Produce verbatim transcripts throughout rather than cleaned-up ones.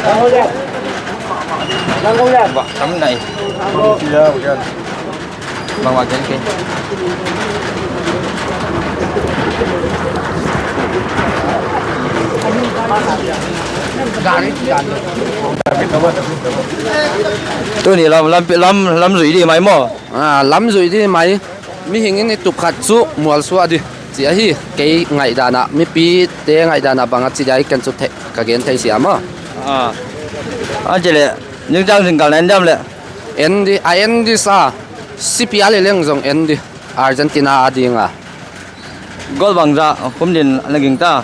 Bang, tam nai. Bang, bang, gen ke. Tuni lam, lam, lam, lam zui di mai maw. Ah, lam zui di mai. Mihing in i tup khat chu mualsuah di chi ahi. Kei ngaihdan a, mipite ngaihdan a bang a chi dia ken chu thei, ka gen thei sia maw. Ah. A chi le, ning chang sing kal nan diam le. En di, a en di sa. Sipi a le leng zong en di. Argentina a ding a. Goal bangzah khum din na ging ta?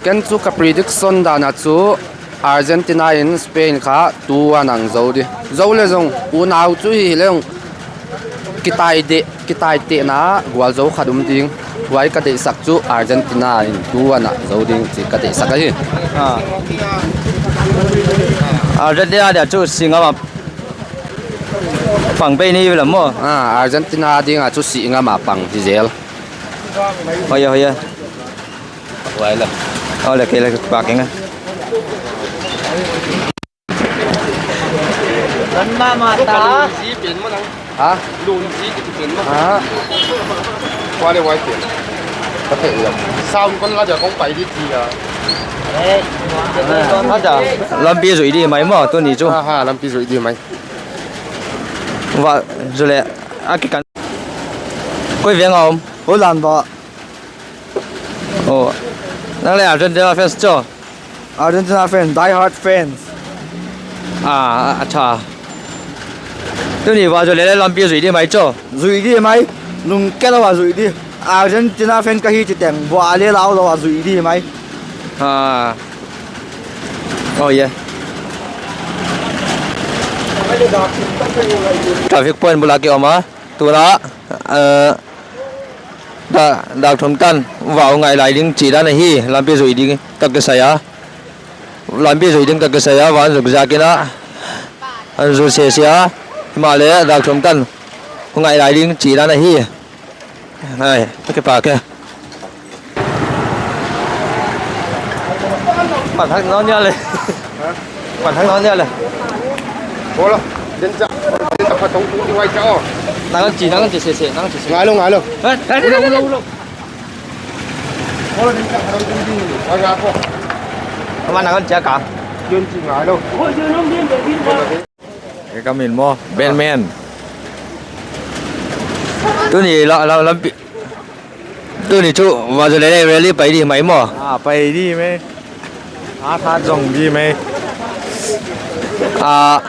Ken chu ka prediction dan a chu Argentina in Spain kha two one a zo di. Zo le zong unau chu hi leng kitai de, kitai te na gual zo khat um ding. Huai ka deihsak chu Argentina in two one a zo ding chi ka deihsak ahi. Ah. Argentina dia chu sing a ma pang pe ni vela maw. Ah, Argentina ding a chu sing a ma pang hi zel. Hoia, hoia. Wai la. Oh, la ke la pa ke nga. Lan ma ma ta. Ha? Lun si ki pen ma. Ha? Wai le wai pen. Ka pe la. Sound kon la ja kong pai di ti ya. Eh. Ha ja. Lampi zui di mai maw, tuni chu. Ha, ha, lampi zui di mai. Wa, zu le. A ki kan. Koi veng a om. Holland ba. Oh. Nang le Argentina fans cho? Argentina fans, die hard fans. Ah, acha. Tuni va zui le lampi zui di mai cho? Zui di mai. Lungke lou a zui di. Argentina fans ka hi chiteng. Bua le lau lou a zui di mai. Ah. Oh yeah. Traffic point bula ki om a. Tuna, eh, Da, dak thum tan, va hong ngai lai ding chi dan ahi, lampi zui ding ka kisai a. Lampi zui ding ka kisai a, van zuk zak in a, an zu se se a, himahleh dak thum tan, hong ngai lai ding chi dan ahi. Hai, ka kipak e. Pan thak nau nia le. Ha? Pan thak nau nia le. Bolo, din cha, din cha phatong tu di wai cha o. Nang chi, nang chi se se, nang chi se. Ngai lou, ngai lou. Hai, hai, ulo, ulo, ulo. Bolo, din cha phatong tu di wai cha o. Ama nang cha ka. Din chi ngai lou. Ka min maw, Batman. Tuni la, la, lampi. Tuni chu, va zu le le rally pai di mai maw. Ah, pai di mai. Ah, kha zong di mai. Ah,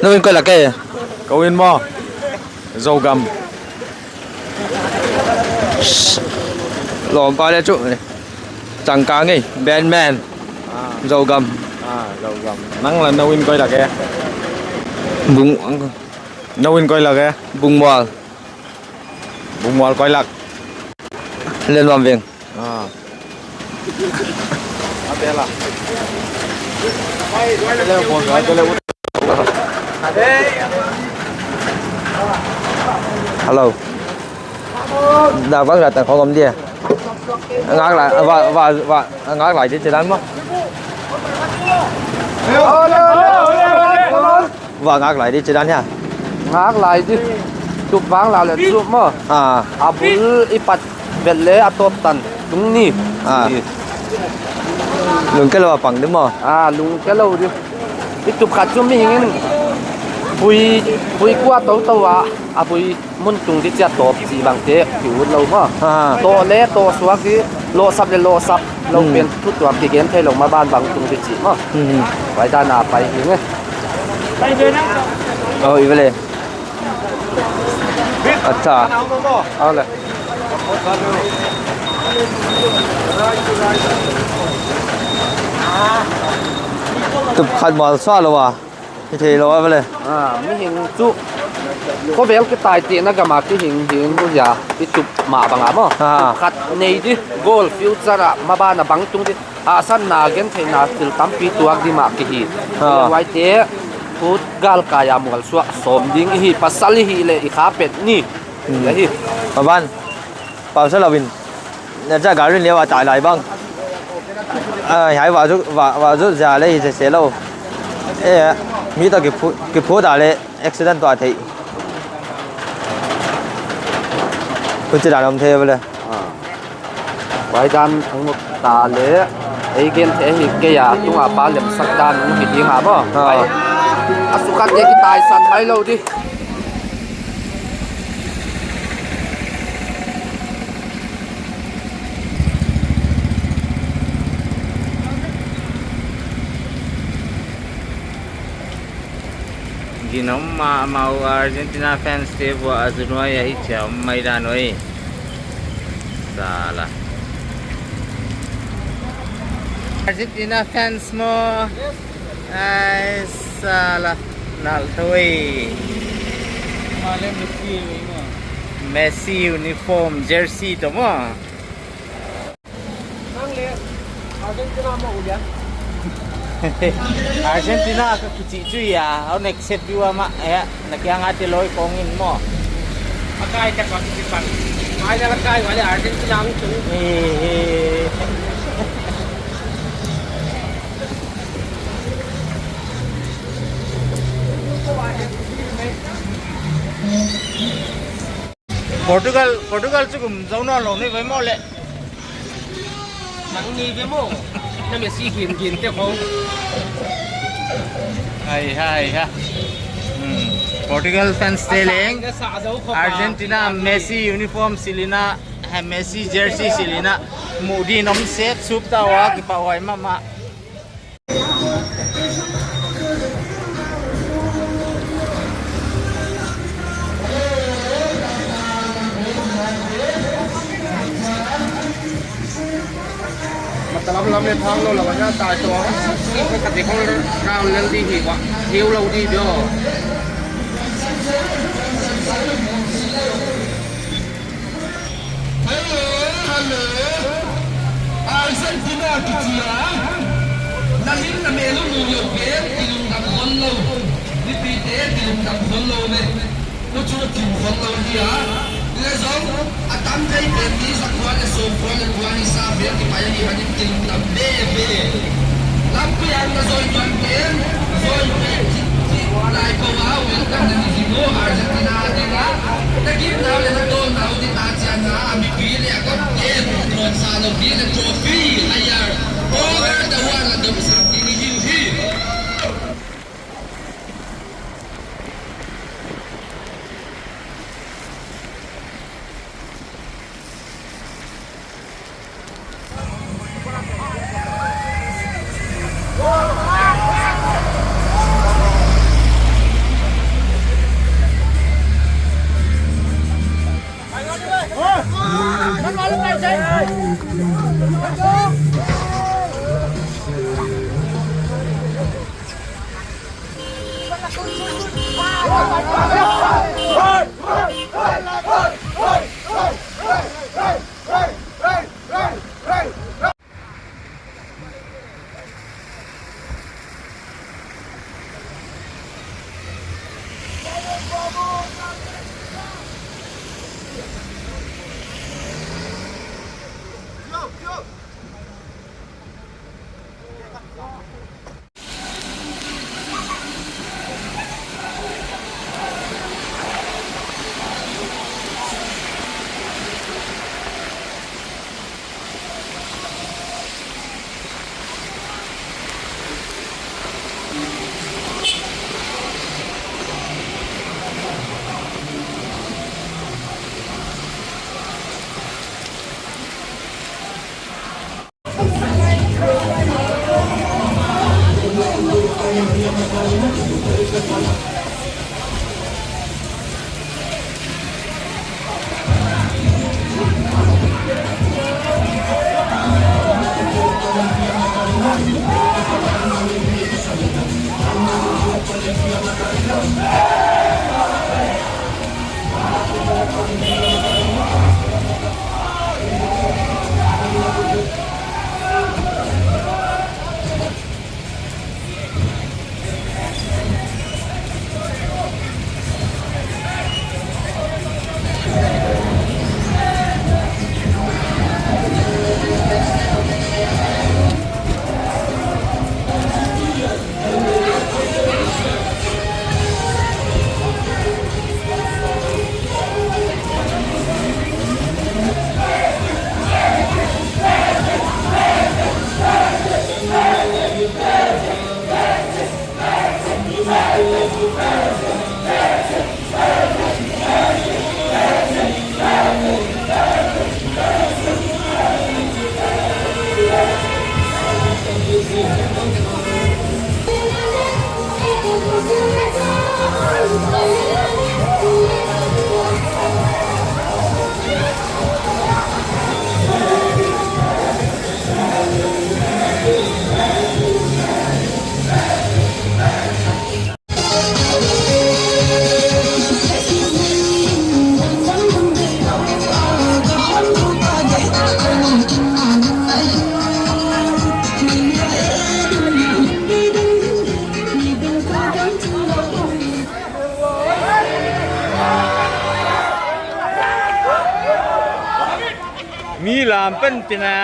nou in koi lak e? Kou in maw. Zogam. Lawm pa le chu. Changkang e, Batman. Ah. Zogam. Ah, Zogam. Nang la nou in koi lak e? Bung. Nou in koi lak e? Bungmual. Bungmual koi lak. Lenwam veng. Ah. Hello. Dah bang datang kau ngam dia. Ngak lai, va, va, va, ngak lai di chidan maw. Va ngak lai di chidan hia. Ngak lai di. Tup vang la le tup maw. Ah. A bul i pat vet le a tawp tan tung ni. Ah. Lungke lou a pang di maw. Ah, lungke lou di. I tup khat chu mihing in pui, pui kua tou tou a, a pui mun tung di chia tawp chi bang te ki ut lou maw. Ah. Tawh le tawh suak di, lawhsap le lawhsap lou pen thu tuam ki gen thei lou ma ban bang tung di chi maw. Hmm. Vai dan a pai hi nge. Oh, i ve le. Acha. Au le. Tup khat mual suah lou a. Hi thei lou a ve le. Ah, mihing chu. Khovel kitai te na gam a kihing hing bu ya. I tup mah bang a maw. Ah. Tup khat nei di. Goal future a ma ban a bang tung di. A san na gen thei na thil tampi tuak di mah ki hi. Ah. Huai te, khut gal kai a mual suah sawm ding i hi, pasal i hi le i kha pet ni. Hmm. Hi. Paban, pasal awin. Na cha gari le wa tai lai bang. Ai, hai vah zuk, vah, vah zuk zia leh hi se se lou. Eh, mi toh kiphu, kiphu ta leh accident tuah thei. Huchi dan om thei ve leh. Ah. Huai dan hong ta leh, ei gen thei hi kei a, tung a pa lemsak dan hong hi ding a maw. Ah. Ai, a sukha te kitaisan mai lou di. Ginom mahmah uh, Argentina fans te vuah a zu nuai a hichi a om mai dan uh. Sala. Argentina fans maw. Ai, sala. Nal thoi. Male Messi, Messi uniform, jersey toh maw. Nang leh Argentina maw, Julian? Argentina ka kichi chu ia, au next set view ama, eh, na kiang a te loi kong in maw. A kai tak a kichi pan. Mai na la kai wale Argentina ang tu. Eh, eh. Portugal, Portugal chu kum zo nawn lou ni ve maw leh. Nang ni ve maw. Na Messi gin gin te khong. Hai, hai, ha. Hmm. Portugal fans te leng. Argentina Messi uniform silhna, ha Messi jersey silhna. Muh di nom set sup ta ua kipahhuai mahmah. Matalam lam leh phang lou lam a tai toh. Khat khat te khong round lel di hi ua. Hiu lou di dio. Hello, hello. Argentina kichi a. Na lim na mel uh mu lou pen, kilungdam khol lou. Mipite kilungdam khol lou ve. Huchu kim khol lou hi a. Leh zong, a tam thei pen ni za khua leh sawm khua leh kua ni sa pen kipai hi manin kilungdam veve. Lampi a na zoi tuan pen, zoi pen, chi, chi, lai ko a, welcome na ni hi mo, Argentina ding a. Na gim nau leh na dawn nau di ta chiang a, a mipi leh a kawmte, tuan sa lou di leh trophy, a yar, over the world a dom sa di ni hi hi. Mi lam pen tina.